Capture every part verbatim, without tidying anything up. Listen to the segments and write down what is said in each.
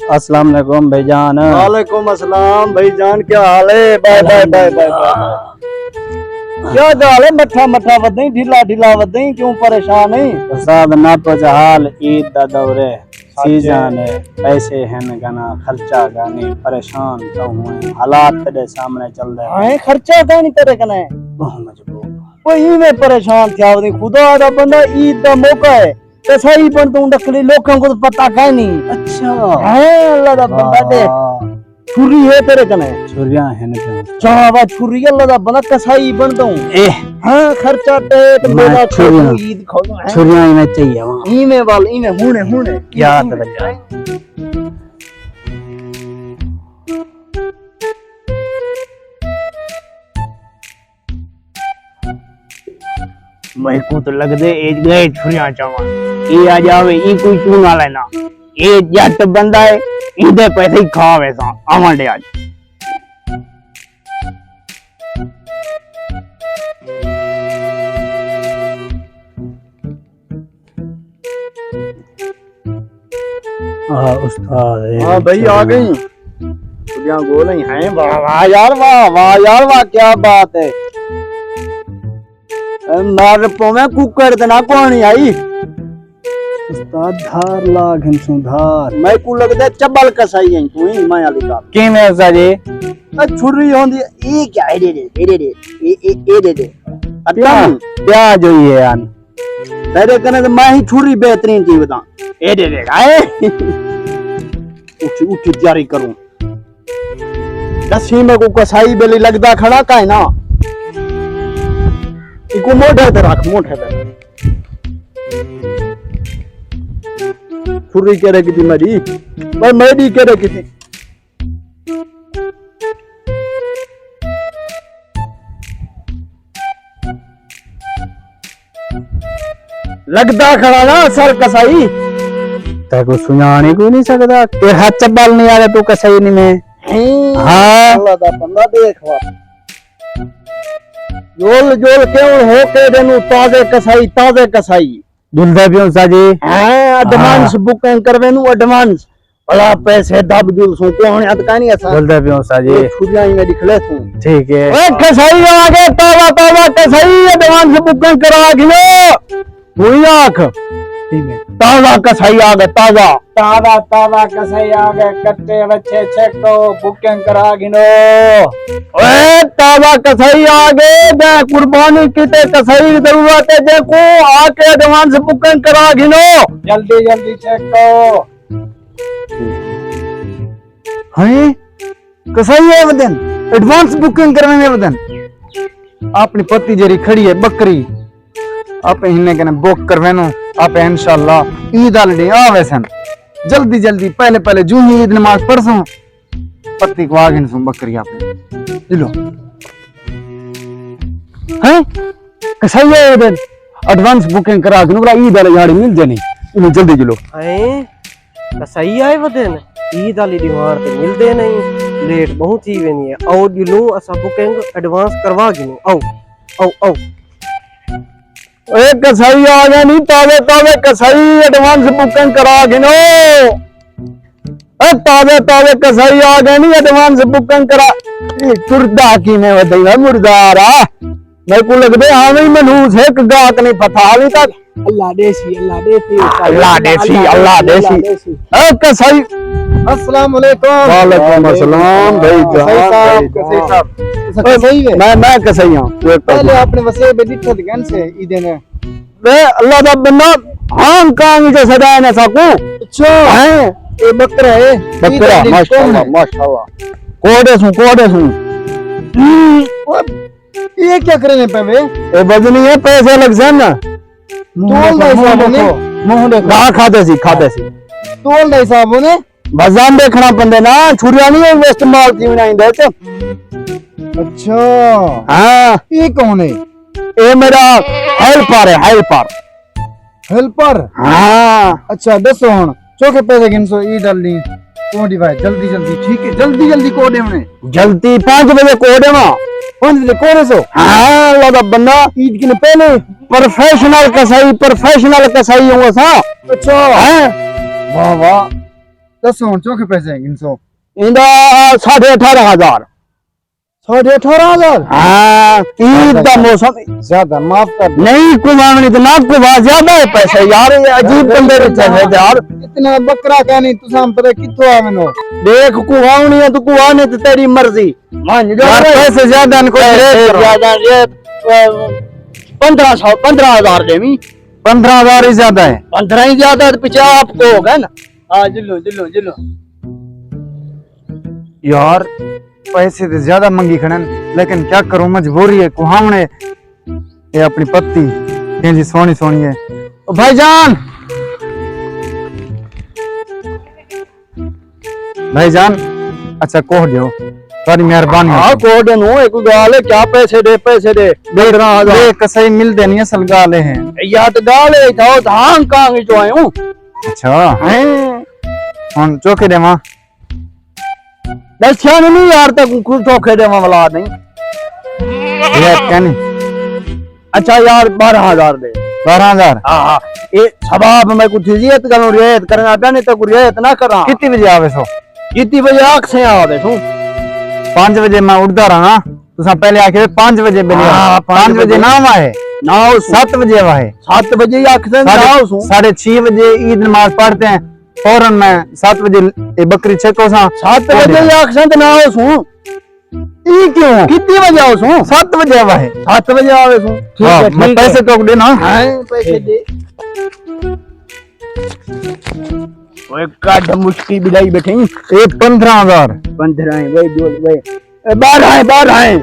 السلام علیکم بھائی جان۔ وعلیکم السلام بھائی جان، کیا حال ہے؟ Bye bye bye bye bye. کیا ڳالھ ہے؟ مٹھا مٹھا ودیں، ڈھلا ڈھلا ودیں، کیوں پریشان ہیں؟ استاد نہ پوچھ حال، عید دا دور ہے، سیزن ہے، پیسے ہن گھنا، خرچہ گھنے، پریشان تو ہوئے، حالات تیرے سامنے چل رہے ہیں۔ خرچہ کائنی تیرے کنے؟ بہت مجبور۔ او ایویں پریشان تھیا ودیں، خدا دا بندہ، عید دا موقع ہے، کسائی بݨ توں ݙکھلی، لوکاں کوں پتہ کائنی۔ اچھا۔ ہاں، اللہ دا بندہ ݙیکھ۔ چھری ہے تیرے کنے؟ چھریاں ہن کیا؟ چا وا چھری، اللہ دا بندہ، کسائی بݨ توں۔ اے۔ ہاں، خرچہ ٹیٹ، میں میرا چھریاں۔ عید کھولوں، ہیں؟ چھریاں ہی میں چاہیے وہاں۔ ایویں وال، ایویں ہُݨے، ہُݨے۔ یاد رکھا۔ میکوں تاں لڳدے اے ڳئے چھریاں چاوݨ۔ اے اڄ آوے، ایں کوں چون نہ لینا۔ اے ڄٹ بندہ ہے، ایندے پیسے ہی کھا ویساں۔ آوݨ ݙے اڄ۔ آ، استاد، اے ہاں بھائی، آ وچارے۔ گئی۔ تیݙیاں ڳولھیں ہیں، واہ، واہ یار، واہ، واہ یار، واہ، کیا بات ہے۔ اے مر پوویں کوکڑ تے نہ کوہݨی آئی۔ استاد، دھار لا گھنسوں، دھار۔ میکوں لڳدے چٻل کسائی ہیں توں ہی، میں علی کا۔ کیویں استاد جی؟ اے چھری ہوندی ہے، اے کیا ہے؟ اے ݙے ݙے، اے ݙے ݙے، اے، اے، اے ݙے ݙے۔ کیا؟ ادم۔ کیا جو یہ ہے یار؟ تیݙے کنے تے میں ہی چھری بہترین چیز وداں۔ اے ݙے ݙے، ہائے۔ اٹھی، اٹھی تیاری کروں۔ ݙسی میکوں کسائی ٻیلی لڳدا کھڑا کائے نا۔ ایکوں موڈھے تے رکھ، موڈھے تے۔ چھری کیڑے کیتی میݙی؟ پر میݙی کیڑے کیتی؟ لڳدا کھڑا نا سر کسائی۔ تیکوں سنڄاݨ ہی کوئی نہیں سڳدا۔ تیرا چٻل نہیں آ رہا، توں کسائی نہیں میں۔ ہوں۔ ہاں۔ اللہ دا بندہ ݙیکھ وا۔ جول جول کیوں ہو کے ݙینوں تازے کسائی، تازے کسائی۔ جلدے پیوں سا جی۔ ہاں، ایڈوانس ہاں۔ بکنگ کروینوں، ایڈوانس۔ بھلا پیسے دب جلسوں، کوہݨیاں تے کائنی اساں۔ بولدے پیوں سا جی۔ اے چھریاں ہی میں ݙکھلے سوں۔ ٹھیک ہے۔ اے کسائی آ ڳئے، تازہ تازہ کسائی، ایڈوانس بکنگ کرا گھنو۔ توں ہی آکھ۔ تازہ کسائی آ ڳئے، تازہ۔ تازہ تازہ کسائی آ ڳئے، کٹے وچھے چھیکو، بکنگ کرا گھنو۔ اے تازہ کسائی آ ڳئے، جیں قربانی کیتے کسائی ضرورت ہے، جیں کوں آ کے ایڈوانس بکنگ کرا گھنو۔ جلدی جلدی چھیکو۔ ہیں؟ کسائی آئے ودن، ایڈوانس بکنگ کرویندے ودن۔ اپݨی پتی جیڑھی کھڑی ہے ٻکری، آپے ہنے کنے بک کروینوں، آپے انشاءاللہ عید آلے ݙینہہ آ ویسن۔ جلدی جلدی، پہلے پہلے جوں ہی عید نماز پڑھسوں، پتی کوں آ گھنسوں ٻکری آپے۔ لو۔ ہیں؟ کسائی آئے ودن، ایڈوانس بکنگ کرا گھنوں، بھلا عید آلے ݙیہاڑے ملدے نہیں۔ انہوں جلدی جلو۔ ہیں؟ کسائی آئے ودن، عید آلی ݙیہاڑ تے ملدے نہیں، لیٹ ٻہوں تھی ویندی ہے۔ آؤ جلوں، اساں بکنگ ایڈوانس کروا گھنوں۔ آؤ، آؤ، آؤ۔ اے کسائی آ ڳئے نی، تازے تازے کسائی، ایڈوانس بکنگ کرا گھنو۔ اے تازے تازے کسائی آ ڳئے نی، ایڈوانس بکنگ کرا۔ اے ٹردا کیویں ودے مردار آ۔ میکوں لڳدے آویں ہی منحوس ہے، ہک گاہک نہیں پھتا حالی تک۔ اللہ ݙیسی، اللہ ݙیسی، اللہ ݙیسی، اللہ ݙیسی۔ اے کسائی۔ السلام علیکم۔ وعلیکم السلام، بھائی جان، سائیں صاحب، بھائی جان۔ سائیں صاحب۔ اے، صحیح ہے۔ میں، میں کسائی ہاں۔ پہلے اپݨے وسیب ݙٹھے تے گن سے، ایدے نے۔ اے اللہ دا بندہ، ہانگ کانگ جو سݙائے نے ساکوں۔ اچھا۔ ہیں؟ اے ٻکرا ہے؟ ٻکرا، اے ماشاءاللہ، کون ہے؟ ماشاءاللہ۔ کوڑے سوں، کوڑے سوں۔ او، اے کیا کرنے پے وے؟ اے وزنی ہے، پیسے لڳسن۔ تول دا حساب ہونے؟ منہ ݙیکھو۔ گاہ کھادے سی، کھادے سی۔ تول دا حساب ہونے؟ وزن ݙیکھݨا پیندے نا، چھریاں نہیں استعمال تھیوݨا ایندے وچ۔ اچھا۔ ہاں۔ اے کون ہے؟ اے میرا ہیلپر ہے، ہیلپر۔ ہیلپر؟ ہاں۔ اچھا، ݙسو ہݨ، چوکھے پیسے گھنسو، عید آلے ݙینہہ کوݨ ݙیوائے؟ جلدی جلدی، ٹھیک ہے، جلدی جلدی کوݨ ݙیوݨے؟ جلدی پنج بجے کوݨ ݙیواں؟ پنج وجے کوڑے سو؟ ہاں، اللہ دا بندہ۔ عید کنے پہلے؟ پروفیشنل کسائی، پروفیشنل کسائی ہوں اساں۔ اچھا۔ ہیں؟ واہ واہ۔ دسو ہن چوکھے پیسے گھنسو؟ ایندا ساڑھے اٹھارہ ہزار۔ ساڑھے اٹھارہ ہزار؟ ہاں، عید دا موسم۔ زیادہ معاف کر دے۔ نہیں، کماونی تے نہ کما، زیادہ ہے پیسے یار، یہ عجیب بندے دے چلے یار۔ اتنا بکرا کہنی، تساں پتہ کتھوں آوے نو؟ دیکھ، کماونی ہے تو کما، نہیں تے تیری مرضی۔ مان جو یار، پیسے زیادہ ہیں، کوئی پیسے ریٹ کرو۔ زیادہ، ریٹ، اے، پندرہ سو، پندرہ ہزار دیویں۔ پندرہ ہزار ہی زیادہ ہے۔ پندرہ ہی زیادہ ہے، تو پچھے آپ کو ہوگا نا۔ ہاں، جلو، جلو، جلو۔ یار، پیسے تے زیادہ منگی کھڑن، لیکن کیا کروں، مجبوری ہے، کہاوݨ ہے۔ اے اپݨی پتی کہیں جی سوہݨی سوہݨی ہے۔ او بھائی جان، بھائی جان، اچھا کوہ ݙیو، تہاݙی مہربانی ہاں، ہوسی۔ کوہ ݙینوں، ایک ڳالھ ہے، کیا پیسے ݙے، پیسے ݙے، ݙے، پندرہ ہزار۔ ݙے کسائی ملدے نہیں، اصل ڳالھ ہے۔ یا تے ڳالھ ہے، اتھاں ہانگ کانگ چوں آئے ہوں۔ اچھا۔ ہیں۔ ہݨ چوکھے ݙیواں؟ ݙسیا نہیں یار، تیکوں کوں چوکھے ݙیواں ولا نہیں۔ ریٹ کینی؟ اچھا یار، بارہ ہزار ݙے۔ بارہ ہزار؟ ہاں، ہاں۔ اے ثواب میں کوں تھی ریت کروں، ریت کرنا پیا، نہیں تیکوں ریت نہ کراں۔ کتی وجے آوے سو؟ کتی وجے آکھسیں آوے سوں؟ پنج وجے میں اٹھدا رہاں، تساں پہلے آکھے پنج وجے بلے آؤ۔ ہاں، پنج پنج وجے وجے۔ نہ آوے۔ نہ آؤ سوں۔ ست وجے آوے۔ ست وجے ہی آکھسیں نہ ساڑھے، آؤ سوں۔ ساڑھے چھ وجے عید نماز پڑھتے ہیں۔ فوراً میں ست وجے اے بکری چھکو ساں۔ ست وجے ہی آکھساں تے نہ آوسوں۔ ای کیوں؟ کتنی وجے آوسوں؟ ست وجے آوا ہے۔ ست وجے آوسوں۔ ٹھیک ہاں، ہے، میں ٹھیک ہے۔ پیسے توک ݙینا۔ ہاں، پیسے ݙے۔ اوئے کڈھ مشکی بلائی بیٹھے ہیں۔ اے پندرہ ہزار۔ پندرہ ہیں، بھائی، بول، بھائی۔ اے بارہ ہیں، بارہ ہیں۔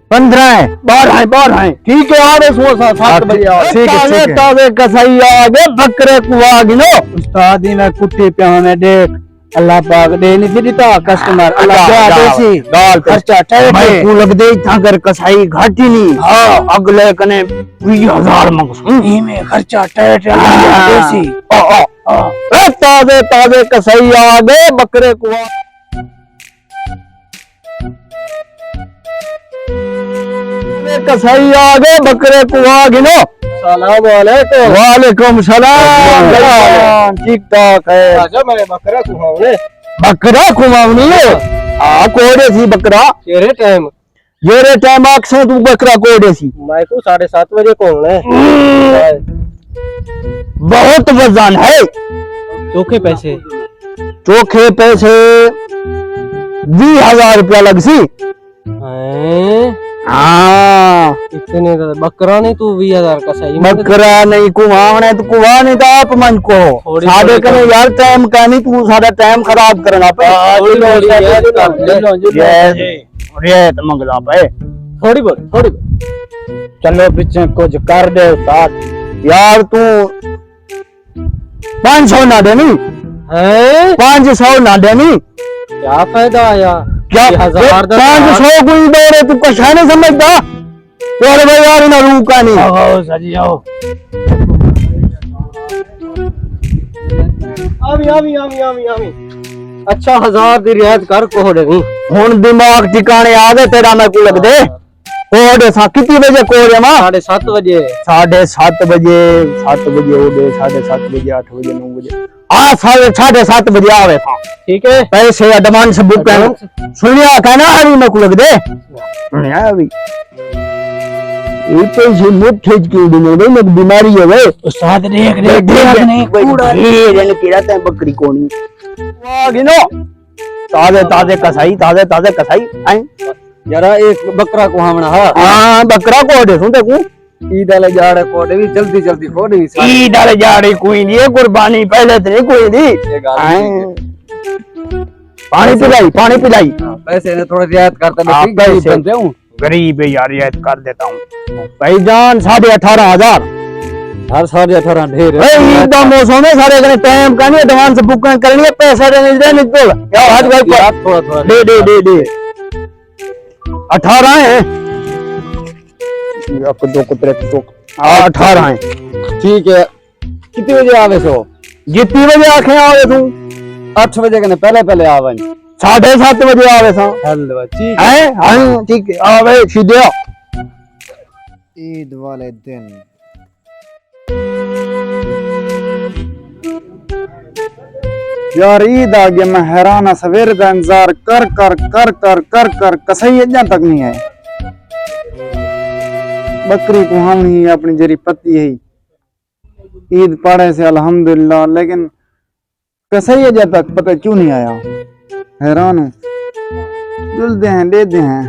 پندرہ ہیں۔ بارہ ہیں، بارہ ہیں۔ ٹھیک ہے، آ رہے سو سا، سات ہاں، بجے آ۔ ٹھیک ہے، تازے، ٹھیک ہے۔ تازے کسائی آ گئے، بکرے کوں آ گھنو۔ استاد ہی میں کٹی پیا میں ڈیکھ۔ اللہ پاک ڈے نہیں سی ڈتا کسٹمر۔ اللہ ڳالھ، کیا ڳالھ، ڈیسی؟ ڳالھ تے خرچہ ٹھیک میں ہے۔ کوں لڳدے اتھاں کر کسائی گھٹ ہی نہیں۔ ہاں۔ اڳلے کنے ویہہ ہزار منگسوں۔ ایویں خرچہ ٹیٹ ہے، ہاں۔ ڈیسی۔ آ، آ۔ ہاں۔ اے تازے، تازے کسائی آ گئے، بکرے کوں آ۔ کسائی آ گئے، بکرے کوں آ گھنو۔ سلام علیکم۔ وعلیکم سلام۔ وعلیکم۔ ٹھیک ٹھاک ہے۔ اچھا، میں بکرا کھواونے۔ بکرا کھواونے؟ ہاں، کوڑے سی بکرا۔ کیڑھے ٹائم؟ جیڑھے ٹائم آکھسیں توں بکرا کوڑے سی۔ میں کو ساڑھے سات بجے کھواونے۔ بہت وزن ہے۔ چوکھے پیسے۔ چوکھے پیسے ویہہ ہزار روپیہ لڳسی۔ ہیں؟ ہاں۔ اتنے دا بکرا نہیں، تو ویہہ ہزار کسائی۔ بکرا نہیں، کھواونے تو کھوا نہیں تو آپ من کو۔ تھوڑی ساڈے تھوڑی کنے کر۔ یار ٹائم کائنی، تو ساڈا ٹائم خراب کرنا پے۔ ہاں، تھوڑی تھوڑی ریعایت کر دے۔ جی، جی۔ ریعایت منگدا پے۔ تھوڑی بہت، تھوڑی بہت۔ چلو پچھے کچھ کر دے استاد۔ یار تو پنج سو نہ ݙینی۔ ہیں؟ پنج سو نہ ݙینی۔ کیا فائدہ آیا؟ کیا؟ یہ ہزار دا پنج سو کوئی دے رہے، تو کچھ ہے نہیں سمجھدا؟ اور بھائی یار، انہاں روح کا نہیں۔ آؤ، آؤ، سر جی، آؤ۔ آویں، آویں، آویں، آویں، آویں۔ اچھا، ہزار دی رعایت کر، کوہ ݙینی۔ ہݨ دماغ ٹھکانے آ گئے تیرا، میں کو لڳدے۔ کوہ ݙیساں، کتی بجے کوہ ݙیواں؟ ساڑھے ست بجے۔ ساڑھے ست بجے، ست بجے اݙے، ساڑھے ست بجے، اٹھ بجے، نو بجے۔ آ، ساڑھے، ساڑھے ست بجے آوے تھا۔ ٹھیک ہے۔ پیسے ایڈوانس بکنگ۔ ایڈوانس۔ سنیا کہنا آوی میں کو لڳدے۔ سنیا آوی۔ یہ پیسے مٹھے چ کیوں ݙیندے بھائی، میں بیماری ہے بھائی۔ استاد ݙیکھ، ݙیکھ، ݙیکھ، ݙیکھ، نہیں، بھائی، کوڑا۔ ڈھیر ہے نا، کیڑا تیں بکری کونی۔ آ گھنو۔ تازے، تازے کسائی، تازے، تازے کسائی۔ ہیں؟ یارا، ایک بکرا کھواوݨا ہا۔ ہاں، بکرا کوہ ݙیسوں تیکوں۔ عید والے ڄاڑے کوہ ݙیوی، جلدی جلدی کوہ ݙیوی سارے۔ عید والے ڄاڑے کوئی نہیں، یہ قربانی پہلے تے نہیں کوئی نہیں۔ یہ ڳالھ ہیں۔ ٹھیک ہے۔ پاݨی پلائی، پاݨی پلائی۔ ہاں، پیسے نے تھوڑے رعایت کرتا، ہاں، میں غریب پیسے۔ بندے ہوں۔ غریب ہے یار، رعایت کر دیتا ہوں۔ بھائی جان، ساڑھے اٹھارہ ہزار۔ یار، ساڑھے اٹھارہ ڈھیر ہے۔ اے، عید دا موسم ہے، سارے کنے ٹائم کا نہیں، ایڈوانس بکنگ کرنی ہے، پیسے دینے دے نکل۔ یار، حج بھائی، یار، تھوڑا، تھوڑا۔ دے، دے، دے، دے۔ اٹھارہ ہیں۔ یک، دو، ترے، چار، اٹھارہ ہیں۔ ٹھیک ہے۔ کتنی بجے آوے سو؟ جتنی بجے آکھیں آوے توں۔ اٹھ بجے کنے پہلے پہلے آ ونڄ۔ ساڑھے ست بجے آوے ساں۔ ہلو، ٹھیک ہے۔ ہیں؟ ہاں، ٹھیک ہے۔ آوے، سیدھے آ۔ عید والے دن۔ یار، عید آ گیا، میں حیران ہاں، سویر دا انتظار کر کر، کر کر، کر کر، کسائی اجاں تک نہیں آیا۔ بکری کو ہم ہی اپنی جری پتی ہے، عید پڑھے سے الحمدللہ، لیکن کسائی اجاں تک پتہ کیوں نہیں آیا؟ حیران ہوں۔ جلدے ہیں، ݙیہدے ہیں۔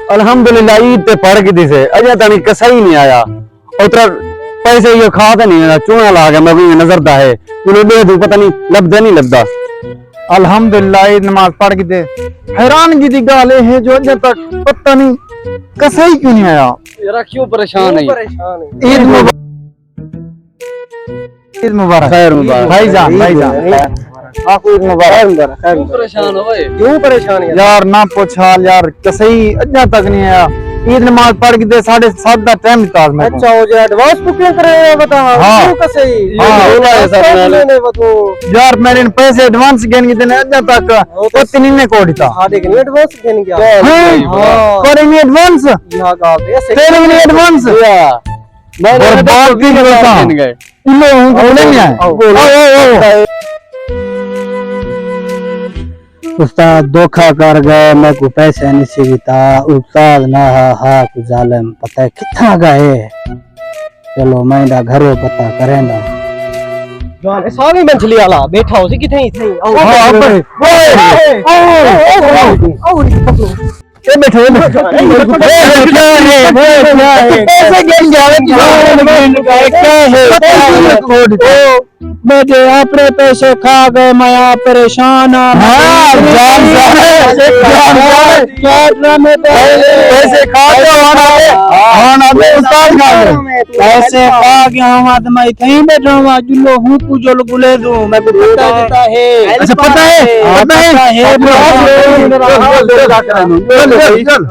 الحمدللہ، عید تے پڑھ گھدی سے، اجاں تانی کسائی نہیں آیا۔ اترا پیسے یہ کھا تے نہیں آیا، چونا لا گیا، میں بھی نظر دا ہے۔ انہوں ݙیہدوں پتہ نہیں لبھدے نہیں لبھدا۔ الحمدللہ، عید نماز پڑھ گھدے۔ حیرانگی دی ڳالھ اے ہے جو اجاں تک پتہ نہیں کسائی کیوں نہیں آیا۔ یار، کیوں پریشان ہے؟ عید مبارک۔ عید مبارک۔ خیر مبارک۔ بھائی جان، بھائی جان۔ آپ کو عید مبارک۔ خیر مبارک، خیر کیوں مبارک۔ پریشان ہوئے؟ کیوں پریشان ہے؟ یار، نہ پوچھ حال یار، کسائی اجاں تک نہیں آیا۔ عید نماز پڑھ گھدے، ساڑھے ست دا ٹائم ݙتا میں کو۔ اچھا، وہ جو ایڈوانس بکنگ کرے ہوئے بتا، ہاں۔ کیوں کسائی؟ ہاں۔ یہ بولا ہے سر، میں نے۔ یار، میں نے پیسے ایڈوانس گھن گھدے نے اجاں تک، وہ تو پتہ نہیں نے کو ݙتا۔ ہاں، لیکن ایڈوانس گھن گیا۔ ہاں۔ ہاں۔ پر انہیں ایڈوانس؟ یہ ڳالھ ہے، صحیح۔ تیرے انہیں ایڈوانس؟ برباد تھی ڳئے۔ انہیں ہوں کو نہیں آئے۔ آؤ، آؤ، آؤ، آؤ۔ استاد دھوکا کر ڳئے، میکوں پیسے نہیں سی ݙتا۔ استاد نہ ہا، ہا کو ظالم، پتہ ہے کتھاں ڳئے۔ چلو، میں دا گھروں پتہ کریندا۔ جان، اے ساوی منجھلی والا ٻیٹھا ہوسی کتھیں، اتھیں۔ آؤ، آؤ، آؤ۔ اے ٻیٹھو، اے ٻیٹھو۔ اے ٻیٹھو، اے ٻیٹھو۔ پیسے گھن ڳیا، کیا ہے؟ میݙے اپݨے پیسے کھا ڳئے، میں آپ پریشان ہاں۔ ہاں، جان صاحب، جان صاحب۔ کیا ڈرامے پہ پیسے کھا ڳئے، ہݨ آندے، ہݨ آندے استاد کھا ڳئے۔ پیسے کھا ڳیا ہاں، تے میں اتھیں ٻیٹھا ہاں، جلو ہوں کو جل ڳلے دوں، میکوں پتہ ݙتا ہے۔ اچھا، پتہ ہے؟ ہاں، پتہ ہے؟ پتہ ہے، برو۔ چل، چل، چل۔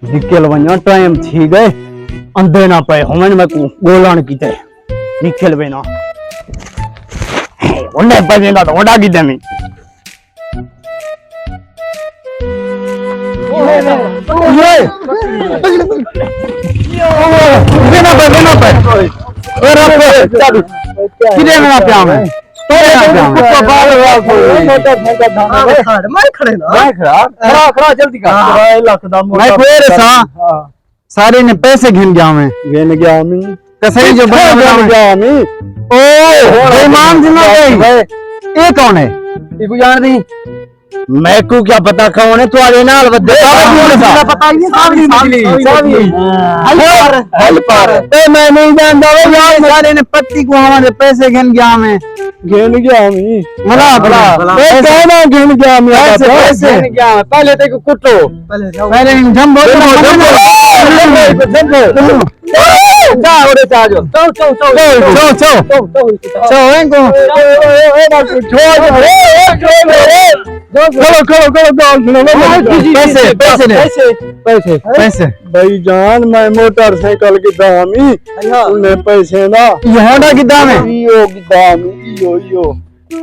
نکل ونڄاں، ٹائم تھی ڳئے، اندھے نہ پئے ہوون، میکوں ڳولݨ کیتے نکل وینا۔ انہیں پئے ویندا تاں وݙا کیتے نہیں۔ وینا پئے، وینا پئے۔ اے رب، کݙے وینا پیا میں؟ میں کھڑا، میں کھڑا۔ کھڑا، کھڑا، جلدی کر۔ ڈھائی لکھ دا موٹا میں کوئی رساں۔ ہاں۔ سارے نے پیسے گھن ڳیا میں۔ گھن ڳیا میں۔ کسائی جو بندہ گھن ڳیا میں۔ او، بے ایمان جنہاں دے۔ اے کون ہے؟ ایکوں ڄاݨدیں؟ میکوں کیا پتہ کون ہے، تہاݙے نال ودے۔ پتہ ہی نہیں، ساوی نکلی، ساوی۔ Helper, helper. اے میں نہیں ڄاݨدا وے یار، سارے نے پتی کو ہمارے پیسے گھن ڳیا میں۔ گھن ڳیا میں۔ بھلا، بھلا۔ اے کہنا گھن ڳیا میں پیسے، بابا۔ پیسے۔ گھن ڳیا میں۔ پہلے تے کو کٹو۔ پہلے جھمبو، جھمبو، جھمبو۔ جھمبو۔ چا، اوڑے چا جو۔ چو، چو، چو۔ چو، چو، چو۔ چو، چو، اینکو۔ کھڑو، کھڑو، کھڑو، ڳالھ سݨو۔ ہاں، جی، جی، پیسے، جی، پیسے نے۔ پیسے۔ پیسے۔ پیسے۔ بھائی جان، میں موٹر سائیکل گھدا ہمی۔ ہاں۔ انہیں پیسے دا۔ یہ ہونڈا گھدا میں؟ ایہو گھدا ہمی، ایہو، ایہو۔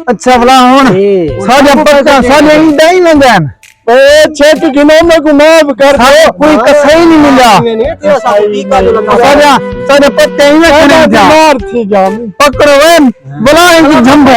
اچھا، بھلا ہݨ۔ جی۔ ساݙا پتہ، ساݙے ایندا ہی ویندے ہن۔ اے چھک گھنو، میکوں معاف کر ݙیو۔ ساݙا کوئی کسائی نہیں ملیا۔ ساݙا، ساݙے پتے ہی نہ کھڑے تھیا۔ بیمار تھی ڳیا۔ پکڑو اے، بلا اینکوں جھمبو۔